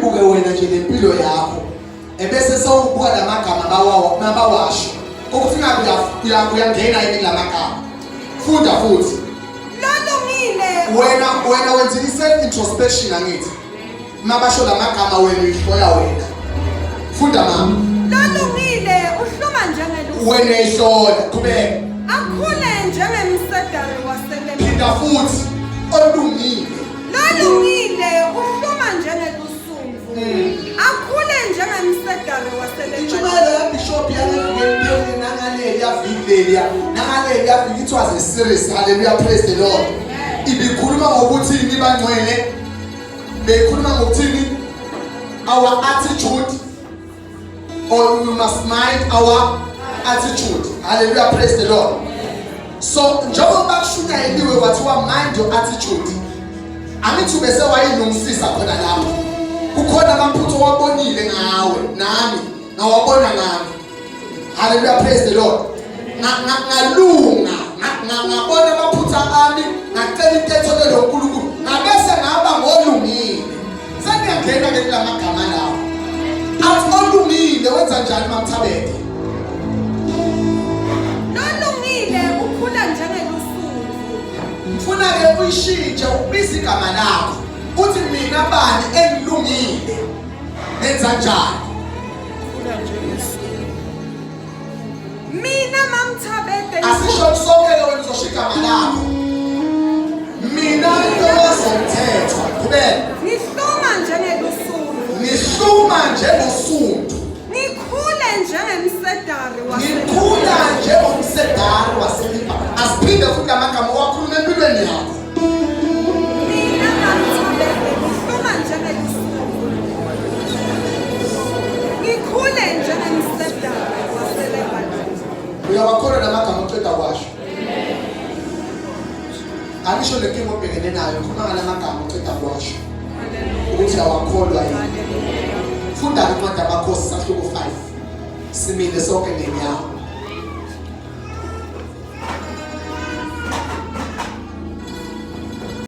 Uyibuke wena nje lempilo yakho. Ebese sewubuka lamagama bawawa mabawasho. Ukuthi ngabe uyangena yini kulamagama. Funda futhi. Lolungile. Wena wenza i-self introspection angithi. Mabasho lamagama wena uyihloya wena. Funda mama. Lolungile uhluma njengelusi. Wena uyihlola. Qhubeka. Akhule njengemsedari waseLebanoni. Phinda futhi. Olungile. Lolungile uhluma njengelusumvu. Akhule njengemsedari waseLebanoni. Intshumayelo yaBishop yangevikeli nangaleli yaviki leliya nangaleli yaviki it was a series. Hallelujah, praise the Lord. Ibikhuluma ngokuthi nibangcwele beyikhuluma ngokuthini our attitude or we must mind our attitude. Hallelujah, praise the Lord. So njengoba kushunyayeliwe kwathiwa mind your attitude, angithi ubese wayilungisisa khona lapho. Kukhona amaphutha owabonile ngawe nami ngawabona ngami. Hallelujah, praise the Lord. Ngalunga, ngabona amaphutha ami, ngacela intethelelo uNkulunkulu, ngabese ngaba ngolungile. Sengiyangena ke kulamagama lawo. Athi olungile wenza njani mamthabete? Lolungile ukhula njengelusuku. Ngifuna ke uyishintshe ubize igama lakho. Uthi mina bani engilungile? Nenza njani? Mina mamthabete. Asisho sonke ke wena uzosho igama lakho. Mina Ntokozo Mthethwa. Qhubeka. Ngihluma njengelusundu. Ngihluma njengosundu. Ngikhule njengemsedari wase. Ngikhula njengomsedari waseLibha. Asiphinde futhi amagama owakhuluma empilweni yakho. Mina mamthabete ngihluma njengelusundu. Ngikhule njengemsedari waseLebanoni. Uyawakholwa lamagama oqeda kwasho. Angisho le nkinga obhekene nayo, khuluma ngalamagama oqeda kwasho. Ukuthi awakholwa yini. Funda incwadi yamakhosi sahluko 5. Simile sonke ngenyawo.